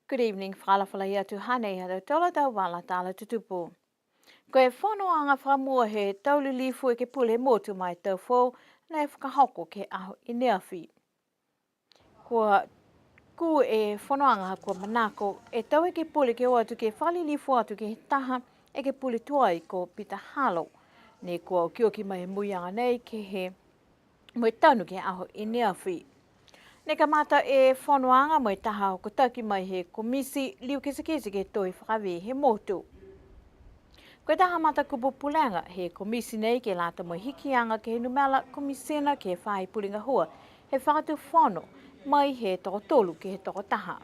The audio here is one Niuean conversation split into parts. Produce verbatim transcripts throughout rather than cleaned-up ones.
Good evening, fakaalofa lahi atu, hanei ha tautolu a tau vala tala tutupu. Ko e fonoaga fakamua he tau lilifu ekepule he motu ma e tau foou ne fakahoko ke he aho i neafi. Kua kū e fonoaga ha kua manako e tau ekepule ke o atu ke fakalilifu atu ke he taha ekepule tuai ko Peter Harlow. Ne kua okioki mai he muiaga nei ke he mo e tanu ke he aho i neafi. Ne kamata e fonoaga mo e taha hokotaki mai he komisi liu kitekite ke he tohi fakavē he motu. Ko e taha matakupu pulega he komisi nei ke lata mo e hikiaga ke he numela komisina ke he faahi pule gahua he fakatufono mai he tokotolu ke he tokotaha.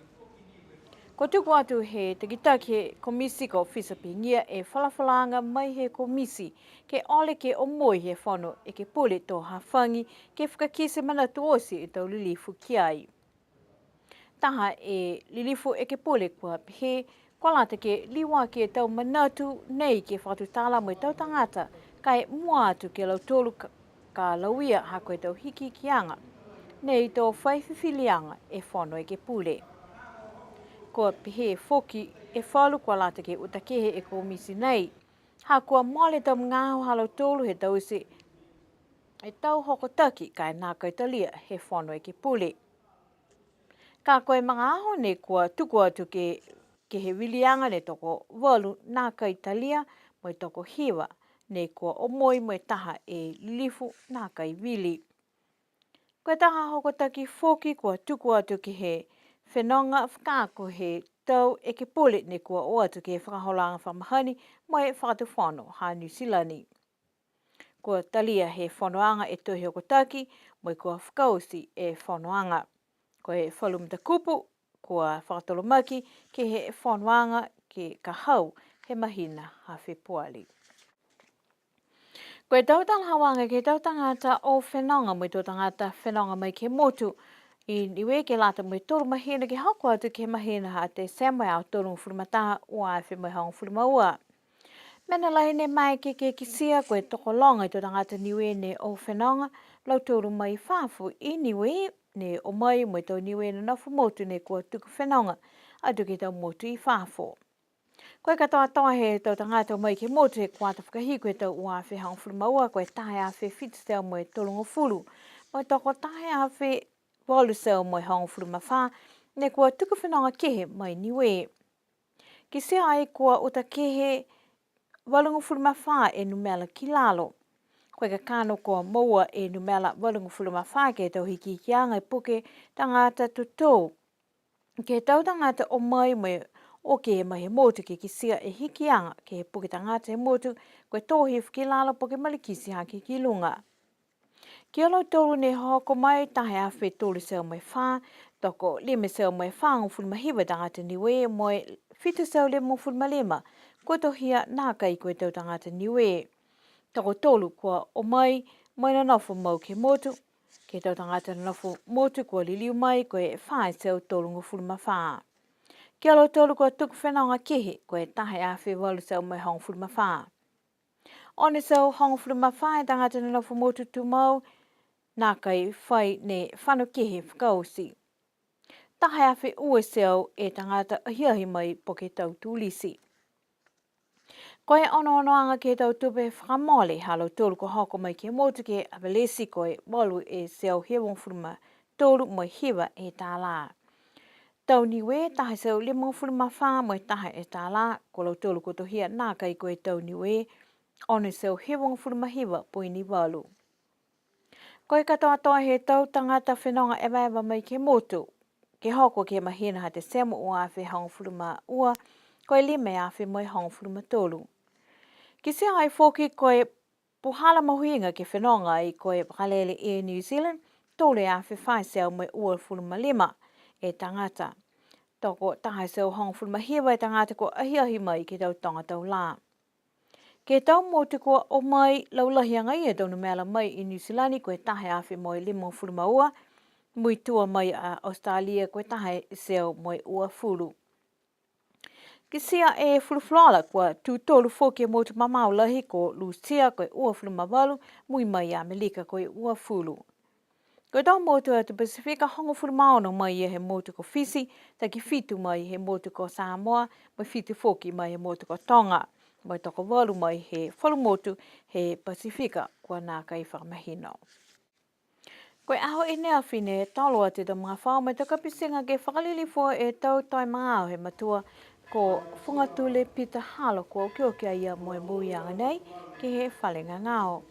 Kua tuku atu he takitaki he komisi ko Fisa Pihigia e folafolaaga mai he komisi ke ole ke omoi he fono ekepule to hafagi ke fakakite manatu oti e tau lilifu ki ai. Taha e lilifu ekepule kua pehē, kua lata ke liuaki e tau manatu nei ke fakatutala mo e tau tagata, ka e mua atu ke lautolu ka, ka lauia ha ko e tau hikihikiaga nei to fai fifiliaga e fono ekepule. Kua pehē foki e falu kua lata ke uta kehe e komisi nei, ha kua mole tau magaaho ha lautolu he taute e tau hokotaki ka e nākai talia he fono ekepule. Ka ko e magaaho ne kua tuku atu ke, ke he viliaga ne tokovalu nākai talia, mo e tokohiva ne kua omoi mo e taha e lilifu nākai vili. Ko e taha hokotaki foki kua tuku atu ke he fenoga fakaako he tau ekepule ne kua o atu ke he fakaholoaga fakamahani mo e fakatufono ha Niu Silani. Kua talia he fonoaga e tohi hokotaki, mo e kua fakaoti e fonoaga. Ko e falu matakupu kua fakatolomaki ke he fonoaga ke ka hau he mahina ha Fepuali. Ko e tau talahauaga ke he tau tagata o fenoga mo e tau tagata fenoga mai ke he motu i Niue ke lata mo e tolu mahina ke hoko atu ke he mahina ha Tesema e aho tolugofulu ma taha ua afe mo e hogofulu ma ua. Mena lahi ne maeke ke kitia ko e tokologa e tau tagata Niue ne o fenoga, lautolu mai fafo i Niue, ne o mai mo e tau Niue nonofo motu ne kua tuku fenoga atu ke he tau motu i fafo. Ko e katoatoa he tau tagata o mai ke he motu he kuata fakahiku he tau ua afe hogofulu ma ua, ko e taha e afe fitu teau mo e tolugofulu, mo e tokotaha e afe valu teau mo e hogofulu ma fā, ne kua tuku fenoga kehe mai Niue. Kitia ai kua uta kehe valugofulu ma fā e numela ki lalo. Ko e kakano kua moua e numela valugofulu ma fā ke he tau hikihikiaga e puke tagata totou. Ke he tau tagata o mai mo e o kehe mai he motu ke kitia e hikiaga ke he puke tagata he motu, ko e tō hifo ki lalo po ke malikiti hake ki luga. Ki a lautolu ne hoko mai, taha e afe tolu teau mo e fā, tokolima teau mo e fāgofulu ma hiva tagata Niue, mo e fitu teau limagofulu ma lima kua tohia nākai ko e tau tagata Niue. Tokotolu kua o mai, mo e nonofo mau ke he motu, ke he tau tagata nonofo motu kua liliu mai, ko e fā teau tolugofulu ma fā. Ki a lautolu kua tuku fenoga kehe, ko e taha e afe valu teau mo e hogofulu ma fā. Ono teau hogofulu ma fā e tagata nonofo motu tumau, nākai fai ne fano kehe fakaoti. Taha e afe ua teau e tagata ahiahi mai po ke tau tulisi. Ko e onoonoaga ke he tau tupe fakamole ha lautolu kua hoko mai ke he motu ke Avalesi, ko e valu e teau hivagofulu ma tolu mo e hiva e tālā. Tau Niue, taha teau limagofulu ma fā mo e taha e tālā, ko lautolu kua tohia nākai ko e tau Niue, ono teau hivagofulu ma hiva poini valu. Ko e katoatoa he tau tagata fenoga evaeva mai ke he motu, ke hoko ke he mahina ha Tesema ua afe hogofulu ma ua, ko e lima e afe mo e hogofulu ma tolu. Kitia ai foki ko e puhala mahuiga ke fenoga ai ko e vakalele Air New Zealand, tolu e afe fā teau mo e uafulu ma lima e tagata. Tokotaha teau hogofulu ma hiva e tagata kua ahiahi mai ke he tau toga tau lā. Ke he tau motu kua o mai, laulahi agaia e tau numela mai i Niu Silani, ko e taha e afe mo e limagofulu ma ua, muitua mai a Australia, ko e taha e teau mo e uafulu. Kitia e fulufuluola kua tū tolu foki e motu mamao lahi ko Lusia, ko e uafulu ma valu, mui mai a Amelika ko e uafulu. Ko e tau motu he atu Pasifika, hogofulu ma ono mai ia he motu ko Fisi, taki fitu mai he motu ko Samoa, mo e fitu foki mai he motu ko Toga, mo e tokovalu mai he falu motu he Pasifika kua nākai fakamahino. Ko e aho i ne afi ne tolo atu e tau magafaoa mo e tau kapitiga ke fakalilifu e tau toe magaaho he matua ko Fogatule Peter Halo, kua okioki a ia mo e mouiaga nei ke he fale gagao.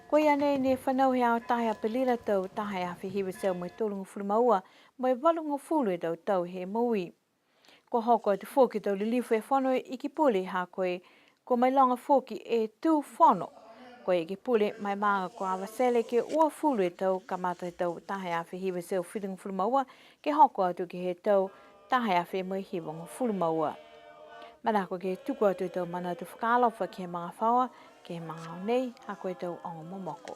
Ko ia nei ne fanau he aho taha Apelila tau taha e afe hiva e teau mo e tolugofulu ma ua, mo e valugofulu e tau tau he moui. Kua hoko atu foki e tau lilifu he Fono Ekepule ha ko e, kua mailoga foki e tū fono. Ko e Ekepule ma e maaga ko Avatele ke uafulu e tau kamata he tau taha e afe hiva e teau fitugofulu ma ua, ke hoko atu ke he tau taha e afe mo e hivagofulu ma ua. Manako ke tuku atu e tau manatu fakaalofa ke he magafaoa, ke he magaaho nei, ha ko e tau ogo momoko.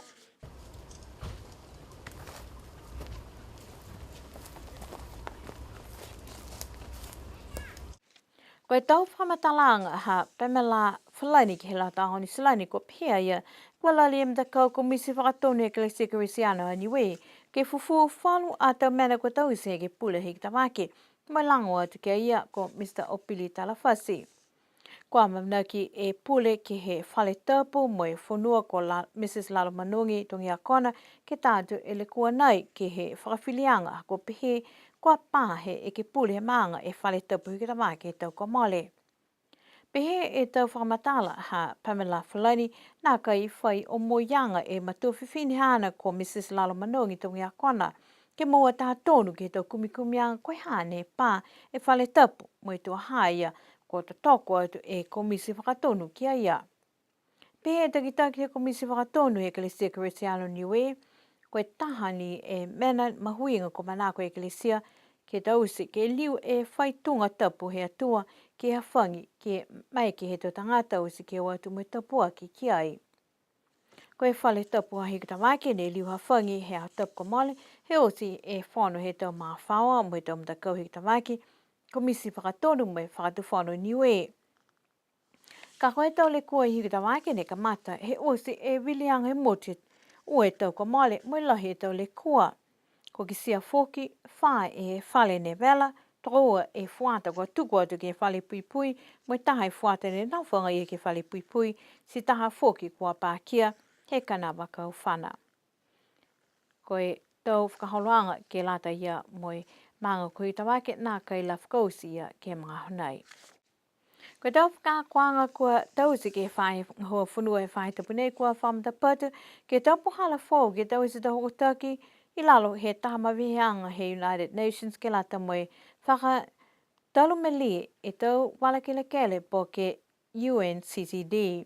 Ko e tau fakamatalaaga ha Pamela Falani ke he Lata Aho Niu Silani, kua pehē a ia, kua lali e matakau Komiti Fakatonu he Ekalesia Kerisiano a Niue ke fufū falu a tau mena kua taute he Ekepule Hikutavake, mo e lago atu ki a ia ko Mr Opili Talafasi. Kua amanaki e pule ke he fale tapu mo e fonua ko La-, Mrs Lalomanogi Togiakona ke ta atu e lekua nai ke he fakafiliaga, kua pehē kua pā he Ekepule he maaga e fale tapu Hikutavake he tau kua mole. Pehē e tau fakamatala ha Pamela Falani, nākai fai omoiaga e matua fifine haana ko Mrs Lalomanogi Togiakona ke moua taha tonu ke he tau kumikumiaga ko e ha ne pā e fale tapu, mo e tuaha ia kua totoko atu e Komiti Fakatonu ki a ia. Pehē e takitaki he Komiti Fakatonu he Ekalesia Kerisiano Niue, ko e taha ni e mena mahuiga kua manako e Ekalesia ke taute, ke liu e fai tuga tapu he Atua ke hafagi, ke maeke he tau tagata oti ke o atu mo e tapuaki ki ai. Ko e fale tapu ha Hikutavake ne liu hafagi he aho tapu kua mole, he oti e fono he tau magafaoa mo e tau matakau Hikutavake, Komiti Fakatonu mo e Fakatufono Niue. Ka ko e tau lekua i Hikutavake ne kamata he oti e viliaga he motu ua e tau kua mole, mo e lahi e tau lekua. Kua kitia foki, fā e fale ne vela, tokoua e fuata kua tuku atu ke he fale puipui, mo e taha e fuata ne nofo agaia ke he fale puipui, ti taha foki kua pakia he kanavaakau fana. Ko e tau fakaholoaga ke lata ia mo e maaga ko Hikutavake, nākai la fakaoti ia ke he magaaho nei. Ko e tau fakaakoaga kua taute ke he faahi gahua fonua he faahi tapu nei kua fakamatapatu ke he tau puhala foou ke taute e tau hokotaki i lalo he taha maveheaga he United Nations ke lata mo e fakatalumelie e tau vala kelekele po ke U N C C D.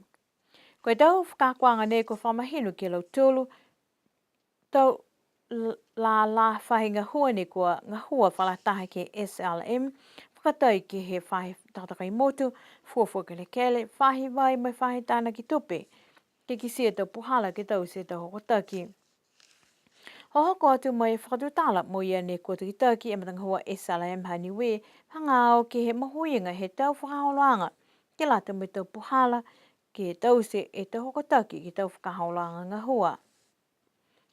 Ko e tau fakaakoaga nei kua fakamahino ki a lautolu, tau l-, lā, lā faahi gahua nei kua gahua fakalataha ke he S L M, fakatai ke he faahi takatakai motu, fuafua kelekele, faahi vai mo e faahi tanaki tupe, ke kitia e tau puhala ke taute e tau hokotaki. Hohoko atu mo e fakatutala mo ia ne kua takitaki e matagahua S L M ha Niue, hagaao ke he mahuiga he tau fakaholoaga, ke lata mo e tau puhala, ke taute e tau hokotaki ke he tau fakaholoaga gahua.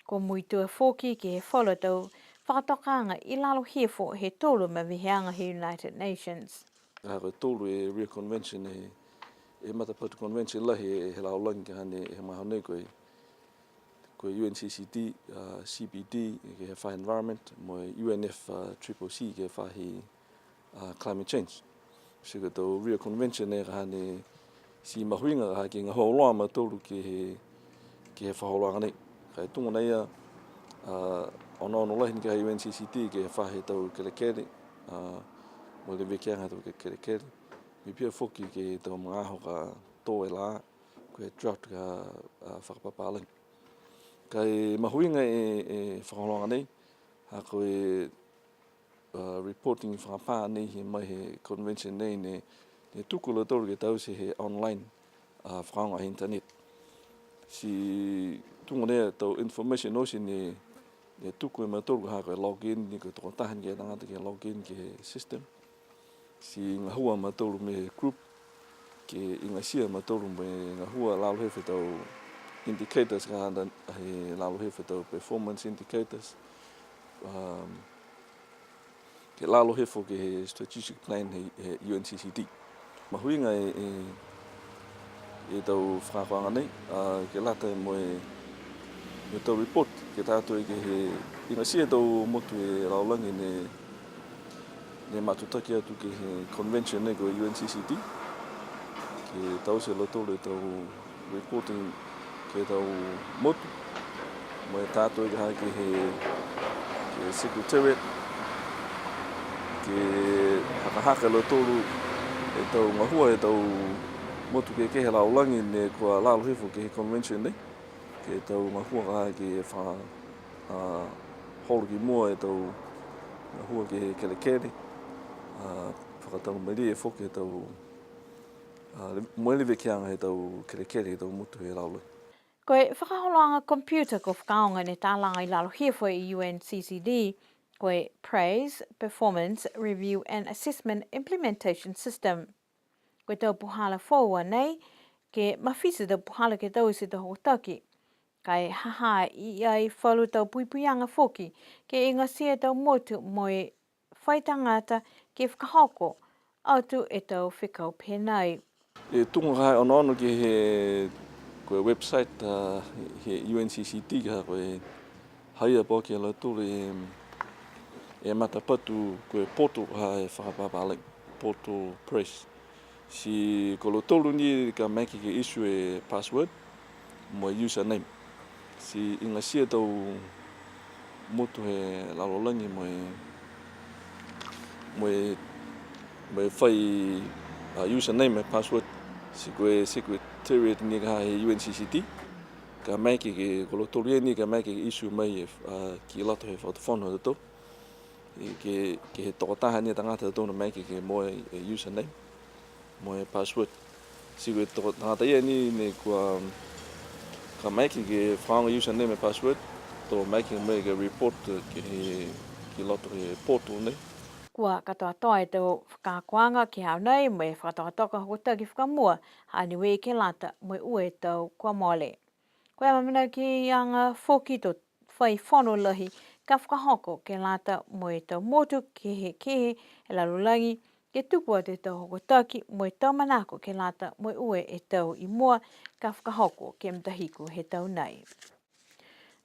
Kua muitua foki ke he falu a tau fakatokaaga i lalo hifo he tolu maveheaga he United Nations. Ka ko e tolu e Rio Convention e, e matapatu convention lahi he lalolagi ka hane he magaaho nei ko e, ko e U N C C D, a, C P D, ke he faahi environment, mo e U N F, a, triple C, ke he faahi a, climate change. Ti ko e tau Rio Convention nei ka hane ti mahuiga ka ha ke gahua auloa a mautolu ke he, ke he fakaholoaga nei. Ka e tuga nei a, a, onoono lahi ni ke he U N C C D ke he faahi tau kelekele, a, mo e levekiaga he tau ke-, kelekele. Mo e pihia foki ke he tau magaaho ka tō e lā, ko e drought ka, a, fakapapālagi. Ka e mahuiga e, e fakaholoaga nei, ha ko e a, reporting fakapā nei he mai he convention nei ne, ne tuku a lautolu ke taute he online, a, fakaaoga he internet. Ti tuga nei e tau information oti ne, ne tuku e mautolu ka ha ko e login, ne ko e tokotaha ni ke he tagata ke login ke he system. Ti gahua a mautolu mo e group, ke igatia a mautolu mo e gahua lalo he fetau, indicators ka ha he lalo hifo e tau performance indicators. Um, ke lalo hifo ke he strategic plan he, he U N C C D. Mahuiga e, e, e tau fakaakoaga nei, a, ke lata mo e, mo e tau report, ke tatou ke he igatia e tau motu he lalolagi ne, ne matutaki atu ke he convention nei ko e U N C C D. Ke taute e lautolu e tau reporting ke he tau motu, mo e tatou ke ha ke he, ke he Secretariat, ke hakahaka e lautolu e tau gahua he tau motu kehekehe he lalolagi ne kua lalo hifo ke he convention nei, ke he tau gahua ka ha ke fa-, a, holo ki mua e tau gahua ke he kelekele, a, fakatanumalie foki e tau, a, le-, mo e levekiaga he tau kelekele he tau motu he lalolagi. Ko e fakaholoaga computer kua fakaaoga ne talaga i lalo hifo e U N C C D, ko e PRAIS, Performance Review and Assessment Implementation System. Ko e tau puhala foou a nei, ke mafiti e tau puhala ke taute e tau hokotaki. Ka e ha ha i ai falu tau puipuiaga foki, ke igatia e tau motu mo e fai tagata ke fakahoko atu e tau fekau pehē nai. E tuga ka ha e onoono ke he, ko e website, a, he U N C C D ka ha ko e haia po ke a lautolu e, e matapatu ko e portal ha e fakapapālagi, portal PRAIS. Ti ko lautolu ni ka maeke ke issue e password mo e username. Ti igatia e tau motu he lalolagi mo e, mo e, mo e fai, a, username mo e password. Ti ko e Secretariat ni ka ha he U N C C D, ka maeke ke, ko lautolu ia ni ka maeke ke issue mai e, a, ki loto he fakatufono ha tautolu. I ke, ke he tokotaha ni tagata tonu maeke ke moua e username mo e password. Ti ko e toko-, tagata ia ni ne kua, ka maeke ke fakaaoga username mo e password, to maeke mo e ke report ke he, ki loto he portal nei. Kua katoatoa e tau fakaakoaga ke he aho nei mo e fakatokatoka hokotaki fakamua ha Niue ke lata mo e ua e tau kua mole. Ko e amaamanakiaga foki to fai fono lahi ka fakahoko ke lata mo e tau motu kehekehe he lalolagi, ke tuku atu e tau hokotaki mo e tau manako ke lata mo e ua e tau i mua ka fakahoko ke he matahiku he tau nei.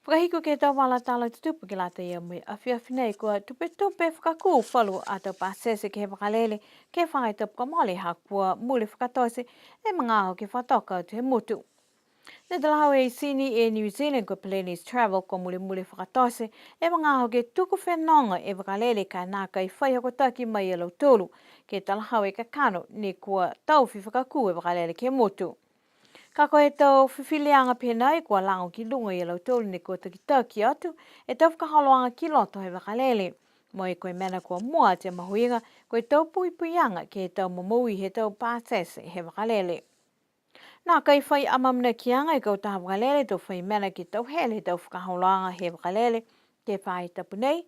Fakahiku ke he tau vala tala tutupu ke lata ia mo e afiafi nei, kua tupetupe fakakū falu a tau pasese ke he vakalele ke he faahi tapu kua mole ha kua mule fakatote e magaaho ke fakatoka atu he motu. Ne talahau e eseni e New Zealand ko e Peleni's Travel kua mulemule fakatote e magaaho ke tuku fenoga e vakalele ka e nākai fai hokotaki mai a lautolu ke talahau e kakano ne kua taofi fakakū e vakalele ke he motu. Ka ko e tau fifiliaga pehē nai kua lago ki luga ia lautolu ne kua takitaki atu e tau fakaholoaga ki loto he vakalele. Mo e ko e mena kua mua atu e mahuiga, ko e tau puipuiaga ke he tau momoui he tau pasese he vakalele. Nākai fai amaamanakiaga e kautaha vakalele to fai mena ke tauhele e tau fakaholoaga he vakalele ke he faahi tapu nei,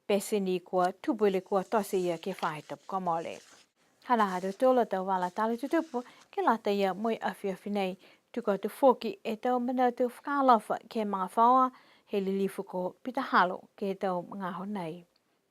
pete ni kua tupu e lekua tote ia ke he faahi tapu kua mole. Hanā ha tautolu a tau vala tala tutupu ke lata ia mo e afiafi nei, tuku atu foki e tau manatu fakaalofa ke he magafaoa he lilifu ko Pita Halo ke he tau magaaho nei.